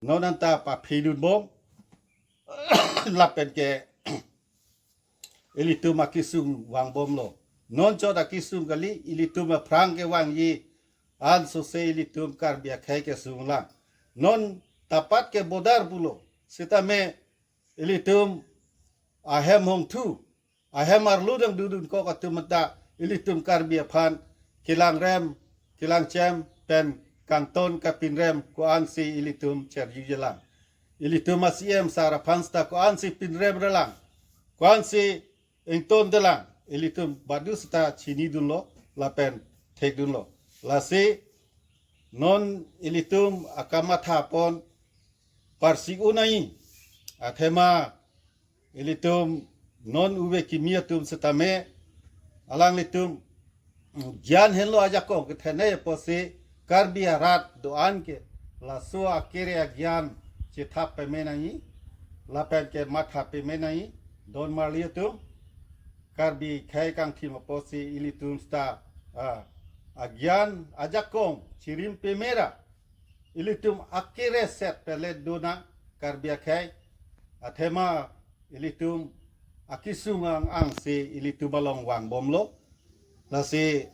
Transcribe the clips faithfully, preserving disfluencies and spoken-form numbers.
non anta paphidun bom lapen ke ilitum akesung vangbomlo. Non chot akesung kali, ilitum aphrang kevangji ansose ilitum Karbi akhei kesung lang. Non tapat ke border pulo. Sitame ilitum ahem hongthu, ahem arlu dang dudun kok atum ta ilitum Karbi aphan kelangrem, kelangchem pen kangton kapinrem ko-ansi ilitum cherjujelang. Ilitum a-C M sar aphan seta ko-ansi pinrem relang, ko-ansi ington delang, ilitum badu seta chinidunlo lapen thekdunlo. Lasi non ilitum akamatha pon parsik unai, athema ilitum non ove kimi atum sitame alanglitum gyan henlo ajakong kethenei apotsi Karbi arat do-an ke laso akere agyan chethap pame nangji lapen ke matha pame nangji. Don marli atum, Karbi akhei kangthim apotsi ilitum seta, ah, agyan ajakong chirim pame ra ilitum akere set pelet dona Karbi akhei, athema ilitum akesung ang-angsi ilitum along vangbomlo. Lasi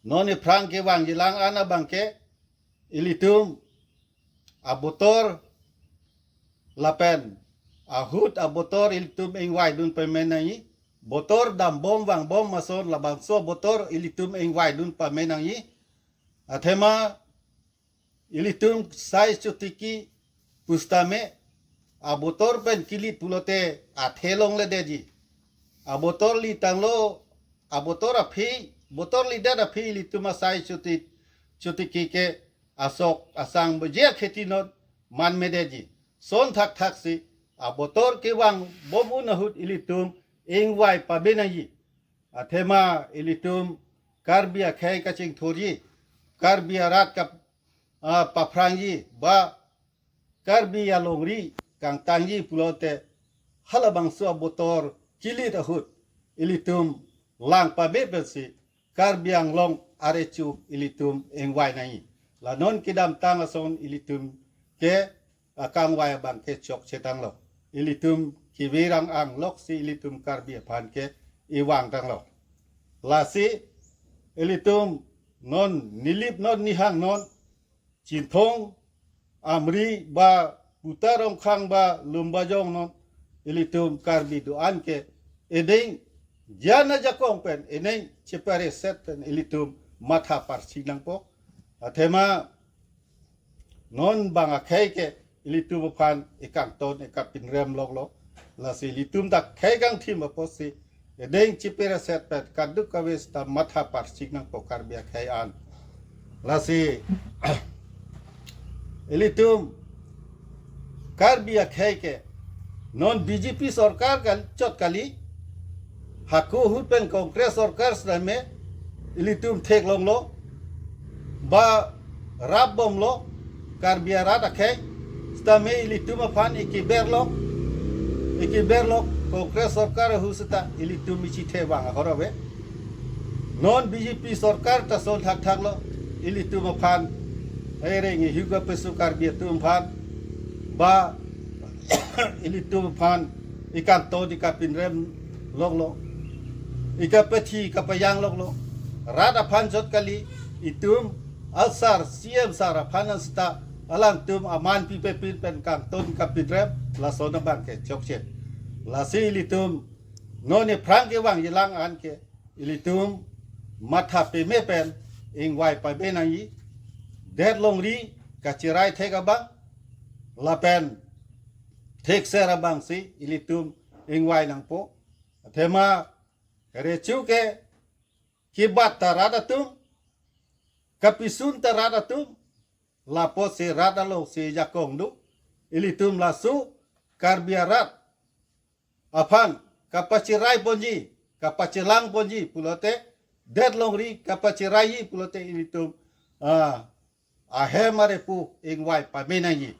non iphrang kevangjilang an abang ke ilitum abotor lapen ahut abotor ilitum ingvaidun pame nangji. Botor dambom vangbom ason labangso abotor ilitum ingvaidun pame nangji. Athema ilitum sai chotiki pusitame abotor pen kilit pulote athe longledetji. Abotor li tanglo, abotor aphi, botor lidet aphi ilitum asai choti, chotiki ke asok asang boje akheti non manmedetji. Son thakthaksi abotor kevangbom un ahut ilitum ingvai pame nangji. Athema ilitum Karbi akhei kachingthurji, Karbi arat kap, ah, paphrangji, ba Karbi alongri kangtangji pulote halabangso abotor kilit ahut ilitum lang pame pensi Karbi Anglong arecho ilitum ingvai nangji. La non kedamtang ason ilitum ke akangvai abang ke chokche tanglo. Ilitum kevirang ang loksi ilitum Karbi aphan ke ivang tanglo. Lasi ilitum non Nilip non Nihang non, Chinthong, Amri ba Buta Rongkhang ba Lumbajong non ilitum Karbi do-an ke ening gyan ajakong pen ening chepare set pen ilitum matha parsik nangpo. Athema non bang akhei ke ilitum aphan ikangton ikapinrem loklo. Lasi ilitum ta khei kangthim apotsi ening chepare set pen kaduk kave seta matha parsik nangpo Karbi akhei an. Lasi ilitum Karbi akhei ke non B J P sorkar kal chot kali, hako ahut pen Congress sorkar sitame ilitum theklonglo, ba rapbomlo Karbi arat akhei, sitame ilitum aphan ikiberlo, ikiberlo Congress sorkar ahut seta ilitum ichithe vang ahorave. Non B J P sorkar ta son thakthaklo, ilitum aphan, ereng ihu kapeso Karbi atum aphan, ba ilitum aphan ikangton ikapinrem loklo, ikapethi ikapajang loklo. Rat aphan chot kali, itum asar C M sar aphan an seta alangtum aman pipepin pen kangton kapinrem, lason abang ke chokche. Lasi ilitum non iphrang kevangjilang an ke ilitum matha pame pen ingvai pame nangji. Det longri kachirai thek abang lapen thekser abangsi ilitum ingvai nangpo. Athema recho ke kebat ta rat atum, kapisun ta rat atum, lapotsi rat alongsi jakong do. Ilitum laso Karbi arat aphan kapachirai ponji, kapachelang ponji pulote, det longri kapachiraiji pulote ilitum, ah, ahem arepo ingvai pame nangji.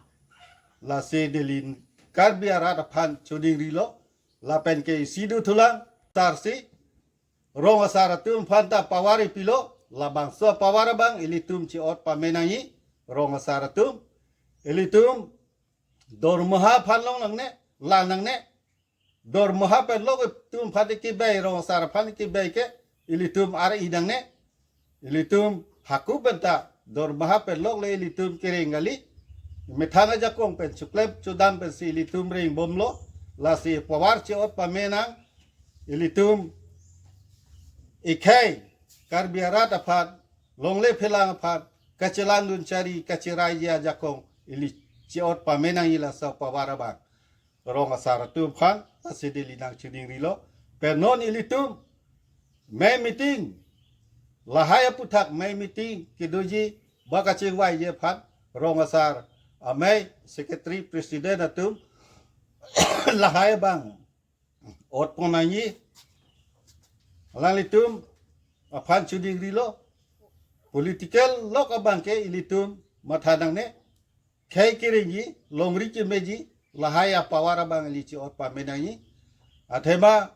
Lasi neli Karbi arat aphan choningrilo, lapen ke isi dothulang, asarsi rong asar atum aphan ta power ipilo, labangso power abang ilitum chi-ot pame nangji, rong asar atum. ilitum dormoha aphan longnangne, langnangne. Dormoha pen lok itum aphan kebai, rong asar aphan kebai ke ilitum ar-i nangne. Ilitum hako penta dormoha pen lok le ilitum kereng kali. Methang ajakong pen chuklep chudam pensi ilitum rengbomlo. Lasi power che-ot pame nang. Ilitum ikhei Karbi arat aphan, longle phelang aphan, kachelang dun chari, kacheraiji ajakong ili che-ot pame nangji laso power abang. Rong asar atum aphan, lasi neli nangchiningrilo. Pen non ilitum mei meeting, lahai aphuthak mei meeting kedoji ba kachingvaiji aphan, rong asar amei, secretary, president atum lahai abang otpon nangji. Alanglitum aphan chiningrilo. Political lok abang ke ilitum matha nangne. Khei kerengji, longri kemeji, lahai apower abang ili che-ot pame nangji. Athema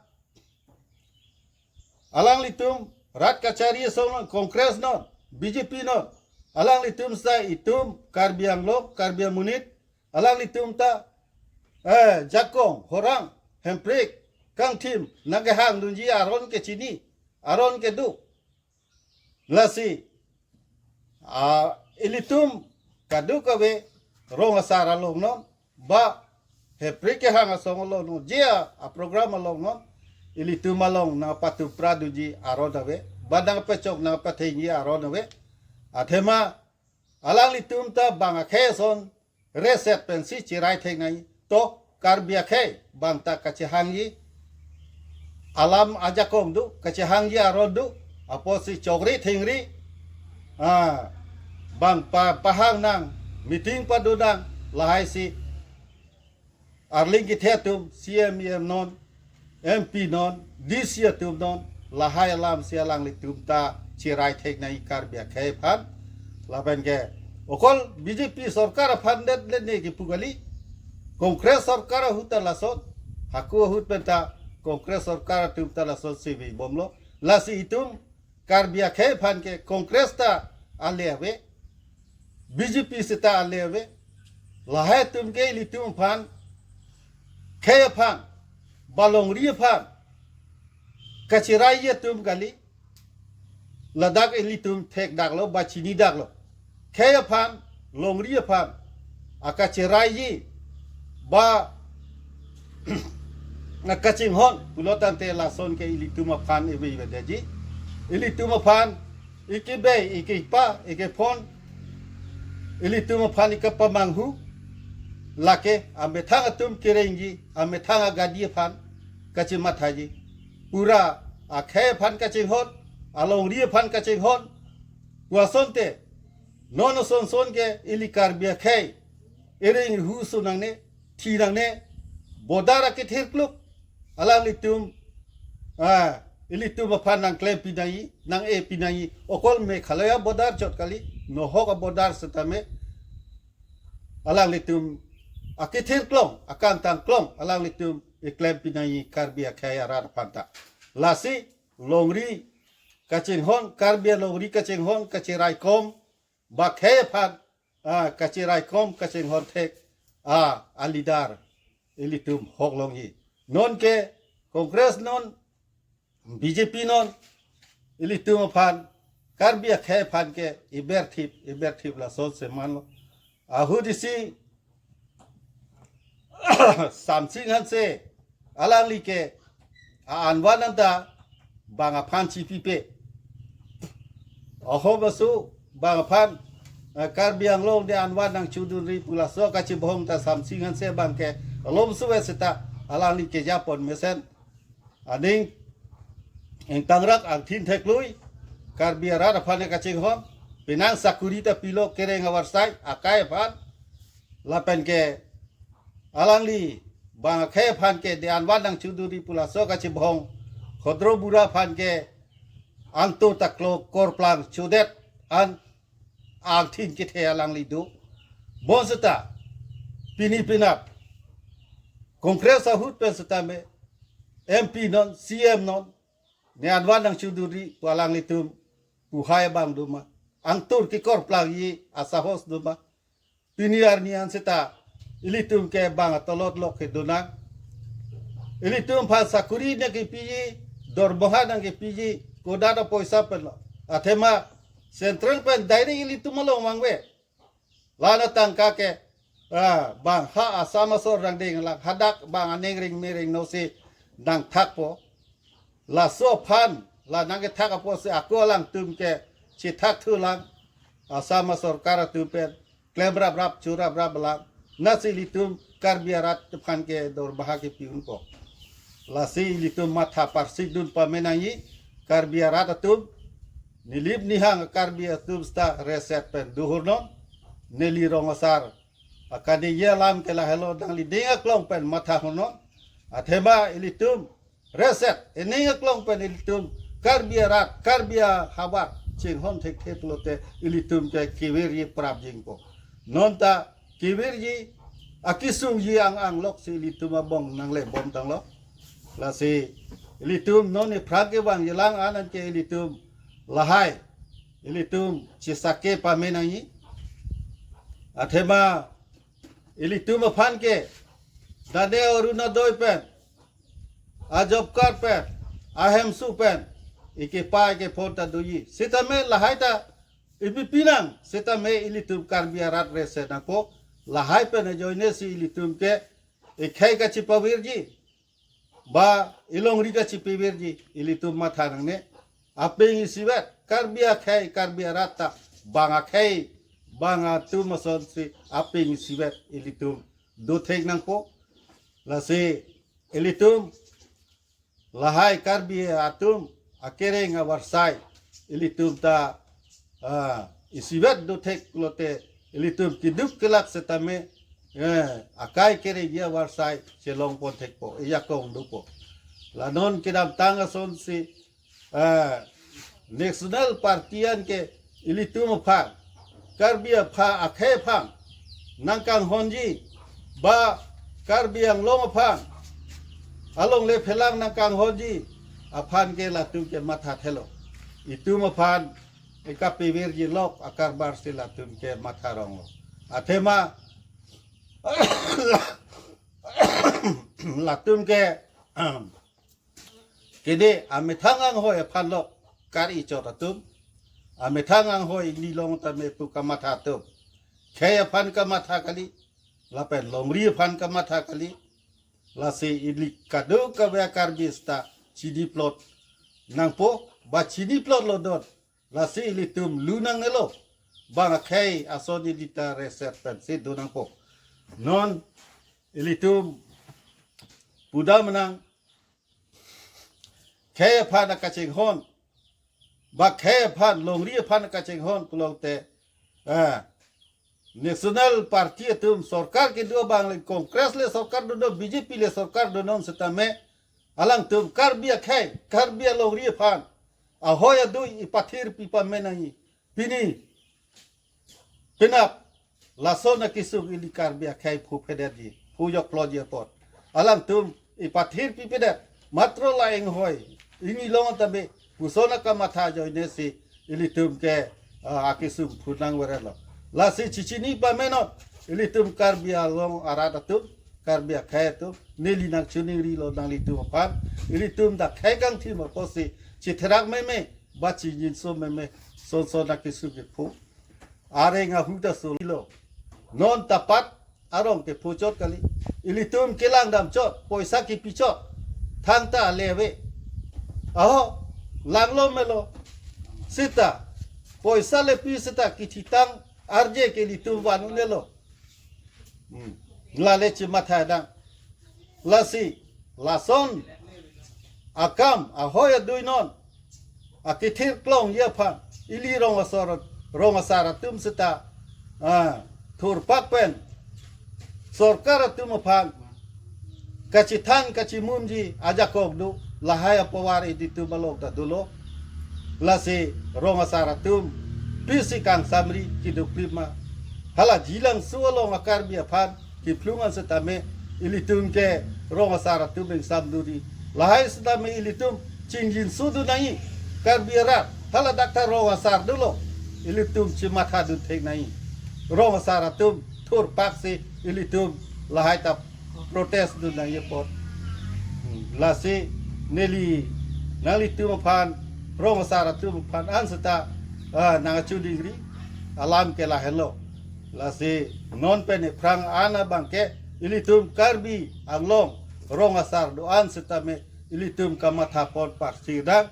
alanglitum rat kachari asong non, Congress non, B J P non, alanglitum sa itum Karbi Anglong, Karbi amonit, alanglitum ta, eh, jakong, horang, hemprek, kangthim nangkehang dunji aron kechini, aron kedo. Lasi, ah, ilitum kadokave rong asar along non, ba hemprek kehang asong along non, je a, aprogram along non, ilitum along nangpatupra dunji aron ave, ba nangpachok nangpathengji aron ave. Athema alanglitum ta bang akhei ason reset pensi cherai thek nangji. To Karbi akhei bang ta kachehangji alam ajakong do, kachehangji aron do, apotsi chokri thengri, ah, bang pa, pahang nang, meeting pado nang, lahaisi arling kethe atum, C M, E M non, M P non, D C atum non, lahai alamsi alanglitum ta cherai thek nangji Karbi akhei aphan. Lapen ke okol B J P sorkar aphan det le ne kipu kali. Congress sorkar ahut ta lason, hako ahut penta Congress sorkar atum ta lasonsi vebomlo. Lasi itum Karbi akhei aphan ke Congress ta ale ave, B J P seta ale ave. Lahai atum ke ilitum aphan, khei aphan, ba longri aphan kacheraiji atum kali. Ladak ilitum thekdaklo ba chinidaklo. Khei aphan, longri aphan akacheraiji ba akachinghon pulo tangte lason ke ilitum aphan ive ivedeji. Ilitum aphan ikebai, ikepa, ikephon, ilitum aphan ikepamanghu, lake amethang atum kerengji, amethang agadi aphan kachimathaji. Pura akhei aphan kachinghon, alongri aphan kachinghon pu asonte, non asonson ke ili Karbi akhei ereng hu su nangne, thi nangne, bodar akethir kluk alanglitum, ah, ilitum aphan nangklempi nangji, nang-epi nangji. Okol Meghalaya bodar chot kali, nohok abodar setame alanglitum akethir klong, akangtang klong alanglitum iklempi nangji Karbi akhei arat aphan ta. Lasi longri kachinghon, Karbi alongri kachinghon, kacheraikom, ba khei aphan, ah, kacheraikom, kachinghon thek, ah, aleader ilitum hok longji. Non ke Congress non, B J P non, ilitum aphan, Karbi akhei aphan ke iberthip, iberthip lason semanlo. Ahut isi Samsing Hanse, alangli ke a-anvan anta bang aphan chipipe. Ahom asu bang aphan, eh, Karbi Anglong ne anvan nangchudunri pu laso kachibong ta Samsing Hanse bang ke alom suwe seta alangli kejapon mesen. Aning ingtangrak angthin theklui, Karbi arat aphan kachinghon, penang sakuri ta pilo kereng avarsai, akai aphan, lapen ke alangli bang akhei aphan ke ne anvan nangchudunri pu laso kachibong, khodro bura aphan ke angto taklo korplang chudet an angthin kethe alangli do. Bonseta pini penap Congress ahut pen setame M P non, C M non, ne anvan nangchudunri pu alanglitum puhai abang doma, angtur kekorplangji asahos doma. pini arni an seta ilitum ke bang atolot lok ke donang. Ilitum aphan sakuri nangkepiji, dormoha nangkepiji, kodak apoisa pen lo. Athema central pen direct ilitum along vangve. La-an atangka ke, ah, bang ha Assam asor rangding lang, hadak bang aning ring mering nosi nangthakpo. Laso aphan, la nangkethak apotsi ako alangtum ke chethak thulang, Assam asorkar atum pen klem raprap, cho raprap lang. Lasi ilitum Karbi arat aphan ke dormoha kepi-unpo. Lasi ilitum matha parsik dun pame nangji, Karbi arat atum, nilip nihang Karbi atum seta reset pen dohornon, neli rong asar akaningje alam ke lahelo, nangli ning aklong pen matha hornon. Athema ilitum reset, ining aklong pen ilitum Karbi arat, Karbi ahavar chinghon thekthe pulote ilitum ke kevirji prapjingpo. Non ta kevirji, akesungji ang-ang loksi ilitum abong nanglebom tanglo. Lasi ilitum non iphrang kevangji lang an anke ilitum lahai ilitum chesake pame nangji. Athema ilitum aphan ke dane Orunodoi pen, a job card pen, ahemso pen, ikepai kephon ta doji. Sitame lahai ta ipi pinang, sitame ilitum Karbi arat rese nangpo, lahai pen ajoinesi ilitum ke ikhei kachipavirji, ba ilongri kachipavirji, ilitum matha nangne. Apeng isivet, Karbi akhei, Karbi arat ta, bang akhei, bang atum asonsi apeng isivet ilitum dothek nangpo. Lasi ilitum lahai Karbi atum akereng avarsai ilitum ta, ah, isivet dothek lote ilitum keduk kelak setame, eh, akai kerengji avarsai chelongpon thekpo, ijakong dopo. La non kedamtang asonsi, eh, National Party an ke ilitum aphan, Karbi aphan, akhei aphan nangkanghonji, ba Karbi Anglong aphan, alongle phelang nangkanghonji aphan ke latum ke matha thelo. Itum aphan ikapavirji lok akarbar si latum ke matha ronglo. Athema latum ke kede amethang anghoi aphan lok kari chot atum, amethang anghoi ili long tame pu kamatha atum. Khei aphan kamatha kali, lapen longri aphan kamatha kali. Lasi ili kadokave Karbi seta chiniplot nangpo, ba chiniplotlo don. Lasi ilitum lu nangnelo, bang akhei ason ili ta reset pensi do nangpo. Non ilitum pudam nang, khei aphan akachinghon, ba khei aphan, longri aphan akachinghon pulote, ah, National Party atum sorkar kedo abang le, Congress le sorkar donon, B J P le sorkar donon setame, alangtum Karbi akhei, Karbi alongri aphan ahoi adui ipathir pi pame nangji. Pini penap lason akesung ili Karbi akhei phupedetji, phujokploji apot alangtum ipathir pipedet. Matro la inghoi, ili long tame, puson akamatha ajoinesi ilitum ke, ah, akesung phunang verelo. Lasi chichini pamenon, ilitum Karbi Anglong arat atum, Karbi akhei atum, neli nangchiningrilo nanglitum aphan, ilitum dak khei kangthim apotsi chitherak meme, ba chingjinso meme, sonson akesung kephu. Areng ahu ta solo. Non ta pat arong kephuchot kali. Ilitum kelang damchot, poisa kepichot. Thangta ale ave. Aho, langlo melo. Seta, poisa le pi seta kithitang arje ke ilitum van un-elo. Hmm. Lale chimatha dang. Lasi, lason akam ahoi adui non akethir klongji aphan, ili rong asar, rong asar atum seta, ah, thurpak pen sorkar atum aphan kachithan kachimunji ajakong do, lahai apovar ilitum along ta dolo. Lasi rong asar atum pisi kangsamri kiduk klima. Hala Jilangso along a-Karbi aphan kephlung an setame ilitum ke rong asar atum ingsam duri. Lahai setame ilitum chingjinso dun nangji. Karbi arat, hala dak ta rong asar dolo. Ilitum chimatha dun thek nangji. Rong asar atum thurpaksi ilitum lahai ta protest dun nangji apot. Hmm, lasi neli nanglitum aphan, rong asar atum aphan an seta, ah, nangchudingri alam ke lahenlo. Lasi non pen ephrang an abangke ilitum Karbi Anglong rong asar do-an setame ilitum kamatha pon parsir dang.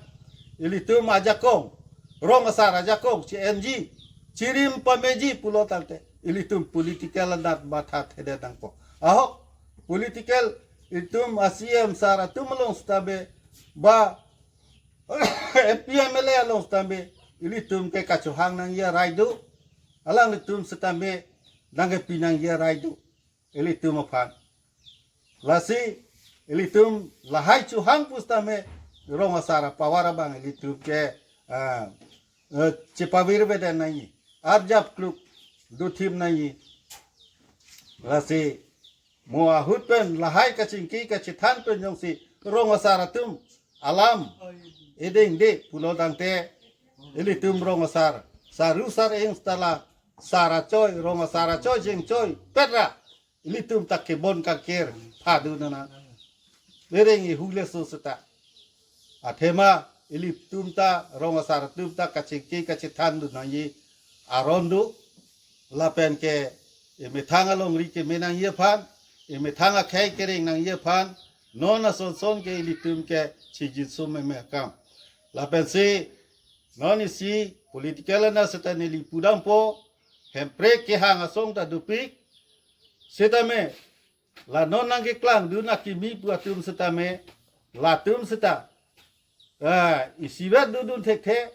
Ilitum ajakong, rong asar ajakong, chi-enji, chirim pameji pulo tangte ilitum political anat matha thedet nangpo. Ahok, political itum a-C M sar atum along setame, ba M P M L A along setame, ilitum ke kachohang nangji arai do, alanglitum setame nangkepi nangji arai do, ilitum aphan. Lasi ilitum lahai chohang pu setame rong asar apower abang ilitum ke, ah, eh, chepavirveden nangji, arjap kluk duthim nangji. Lasi mo ahut pen lahai kachingki kachethan pen jongsi rong asar atum alam edengde pulo tangte ilitum rong asar, saru sar-eng seta la sar achoi, rong asar achoi, jengchoi petra ilitum ta kebon kangkir phadu nana. Bereng ihule so seta. Athema ilitum ta, rong asar atum ta kachingki kachethan dun nangji aron do. Lapen ke emethang alongri keme nangji aphan, emethang akhei kereng nangji aphan, non ason son ke ilitum ke chijinso meme akam. Lapensi non isi political anat seta neli pudampo, Hemprek kehang asong ta dopik, setame la non nangkeklang dun akimi pu atum setame, latum seta, ah, isivet dodun thekthe,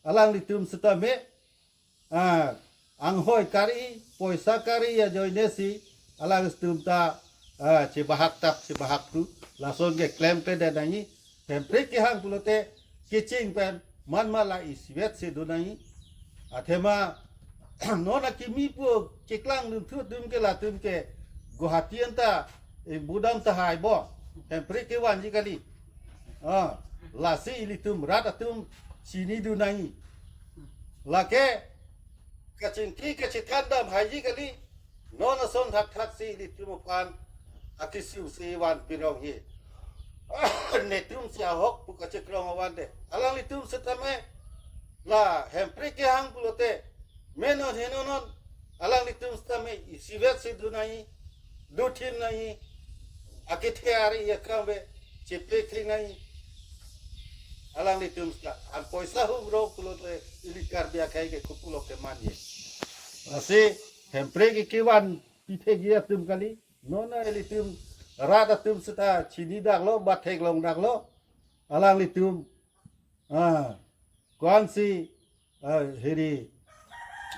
alanglitum setame, ah, anghoi kari, poisa kari ajoinesi alanglitum ta, ah, chebahak tap chebahak tu, lason ke klemkledet nangji. Hemprek kehang pulote keching pen manma la isivet si do nangji. Athema non akimi pu keklang dun thu atum ke, latum ke Guwahati anta ingbudam tahai bo, Hemprek kevanji kali. Ah, lasi ilitum rat atum chini dun nangji. Lake kachingki kachethan dam haiji kali. Non ason thakthak si ilitum aphan akesung si van pirong hi. Netum si ahok pu kachekrong avan de. Alanglitum setame la Hemprek kehang pulote, menon henonon, alanglitum setame isivet si do nangji, duthim nangji, akethe ari akam ve chepekri nangji. Alanglitum seta an poisa humro pulote ili Karbi akhei ke kopulo kemanji. Lasi Hemprek ke kevan pithegi atum kali. Non ilitum rat atum seta chini daklo, ba theklong daklo. Alanglitum, ah, kwansi, ah, hiri,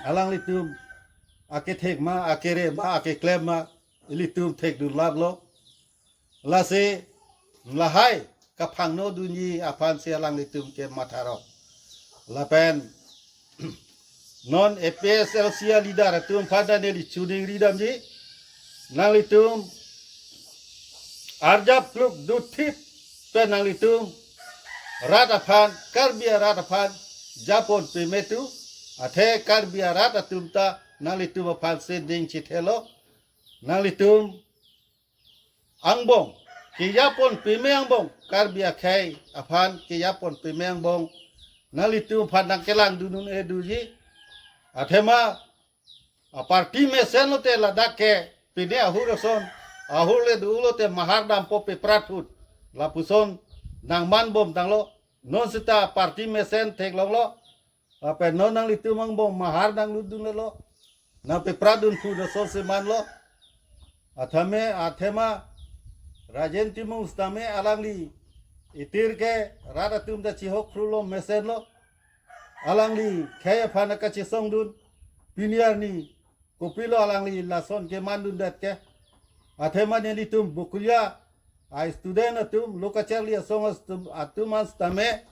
alanglitum akethek ma, akere ma, akeklem ma, ilitum thekdun laplo. Lasi lahai kaphangno dunji aphansi alanglitum ke matharo. Lapen non A P H L C a-leader atum aphan ta neli chudingri damji, nanglitum arjap kluk duthip pen nanglitum rat aphan, Karbi arat aphan japon peme tu, athe Karbi arat atum ta nanglitum aphan si ning chithelo. Nanglitum angbong kejapon peme angbong, Karbi akhei aphan kejapon peme angbong nanglitum aphan nangkelang dun un-e doji. Athema aparty mesen lote ladak ke pine ahur ason, ahur le do lote mahar dampo peprat hut, lapuson nangman bom tanglo. Non seta aparty mesen theklonglo. Lapen non nanglitum angbong mahar nanglut dunlo, nangpeprat dun pu lason si manlo. Athame, athema Rajen Timung setame alangli itir ke rat atum ta chihok khrulo mesenlo. Alangli khei aphan kachesong dun, pini arni kopilo alangli lason keman dundet ke. Athema nelitum Bokolia a-student atum, lo kacharli asong atum, atum an setame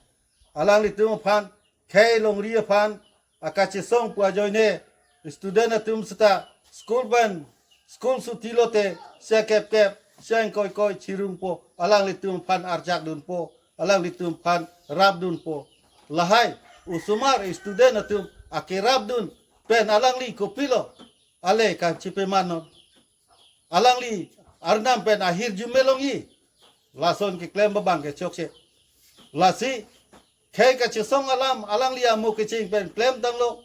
alanglitum aphan khei longri aphan akachesong pu ajoine student atum seta school pen, school suti lote sia kep kep, sia ingkoi koi chirungpo, alanglitum aphan arjak dunpo, alanglitum aphan rap dunpo. Lahai osomar student atum akerap dun pen alangli kopilo ale kachipemano. Alangli arnam pen ahirjume longji. Lason keklem abang ke chokche. Lasi khei kachesong alam alangli amo kecheng pen klemtanglo.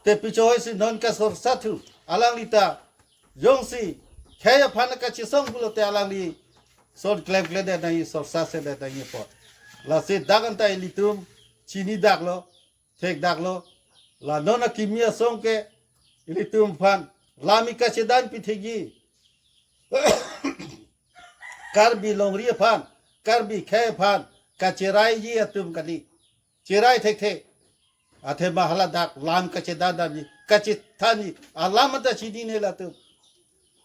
Te pichohoi si non kasorsathu. Alangli ta jongsi khei aphan kachesong pulote alangli son klemkledet nangji, sorsasedet nangji apot. Lasi dak anta ilitum chinidaklo, thekdaklo. La non akimi asong ke ilitum aphan lam ikachedan pithekji. Karbi longri aphan, Karbi khei aphan kacheraiji atum kali. Cherai thekthe. Athema hala dak lam kachedan damji, kachethanji alam anta chinine latum.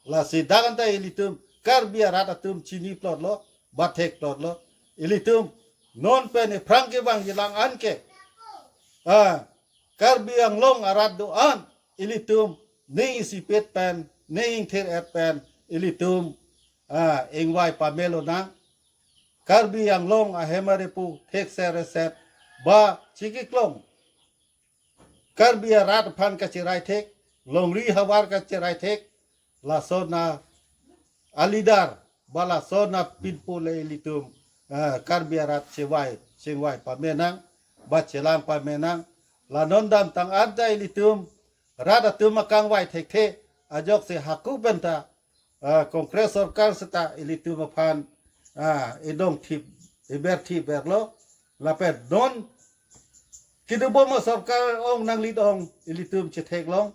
Lasi dak anta ilitum Karbi arat atum chiniplotlo, ba thekplotlo. Ilitum non pen ephrang kevangjilang anke, ah, Karbi Anglong arat do-an ilitum ning isipet pen, ning ingthir-et pen ilitum, ah, ingvai pame lonang. Karbi Anglong ahem arepu thekser reset ba chikeklong Karbi arat aphan kacherai thek, longri havar kacherai thek, lason alidar ba lason apinpo le ilitum, eh, Karbi arat chevai, chingvai pamenang, ba chelang pamenang. La non damtang anta ilitum rat atum akangvai thekthe, ajoksi hako penta, ah, Congress sorkar seta ilitum aphan, ah, idong thip, iber thipberlo, lapen non kedobom asorkar ong nanglit ong ilitum chetheklong.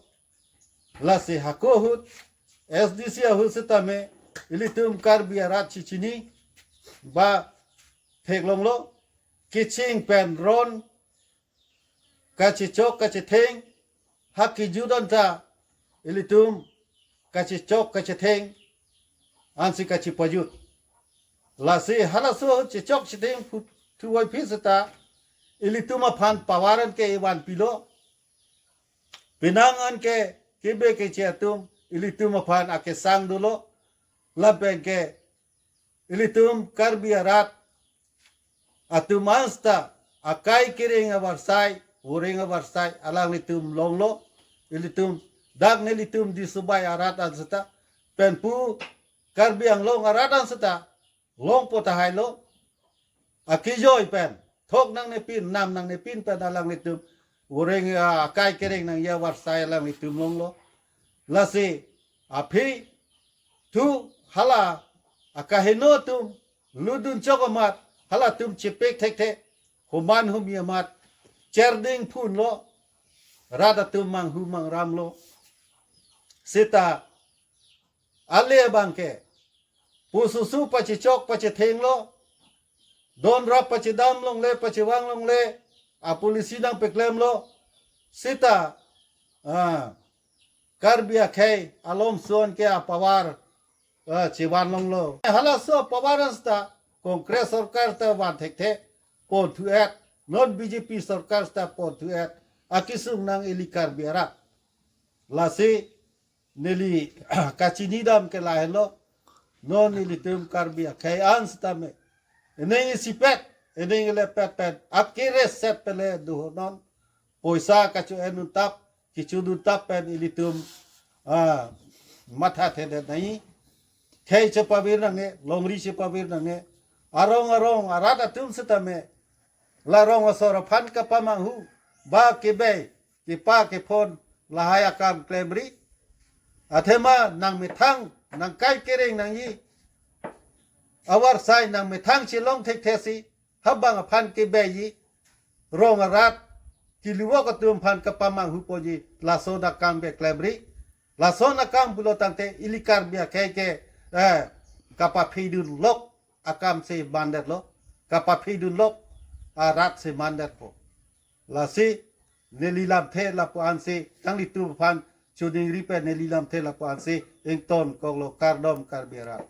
Lasi hako ahut, S D C ahut setame ilitum Karbi arat chichini ba theklonglo, kecheng pen ron, kachechok kachetheng, ha kejut anta ilitum kachechok kachetheng ansi kachepajut. Lasi halaso chechok chetheng phu-, thuvoiphi seta ilitum aphan power anke ivanpilo. Penang anke kebe keche atum ilitum aphan akesang dolo. Lapen ke ilitum Karbi arat atum an seta akai kereng avarsai, voreng avarsai alanglitum longlo. Ilitum dak nelitum Disobai arat an seta pen pu Karbi Anglong arat an seta longpo tahailo. Akejoi pen, thok nangnepin, nam nangnepin pen alanglitum voreng, ah, akai kereng nangji avarsai alanglitum longlo. Lasi aphi thu hala akaheno atum ludun chok amat, halatum chepek thekthe, homan homi amat cherding phunlo, rat atum manghu mangramlo. Seta ale abangke pususu pachechok pachethenglo, don rap pachedam longle, pachevang longle, apolicy nangpeklemlo. Seta, ah, Karbi akhei alomson ke apower, ah, chevan longlo. Halaso power an seta Congress sorkar ta van thekthe, ponthu-et, non B J P sorkar seta ponthu-et, akesung nang ili Karbi arat. Lasi neli kachinidam ke lahenlo, non nelitum Karbi akhei an setame ining isipet, ining ilepet pen, apkere set pele duhonon, poisa kacho-en untap, kichun untap pen ilitum, ah, mathathedet nangji. Khei chepavir nangne, longri chepavir nangne, arong arong arat atum setame la rong asor aphan kapamanghu, ba kebe, kepa kephon, lahai akam klemri. Athema nangmethang, nangkai kereng nangji avarsai nangmethang chelong thekthesi, habang aphan kebeji, rong arat, kiliwok atum aphan kapamanghupoji, lason akam ke klemri. Lason akam pulo tangte ili Karbi akhei ke, eh, kapaphidun lok akam si mandetlo, kapaphidun lok arat si mandetpo. Lasi neli lamthe lapu-ansi, nanglitum aphan choningri pen neli lamthe lapu-ansi ingtonkoklo, kardom Karbi arat.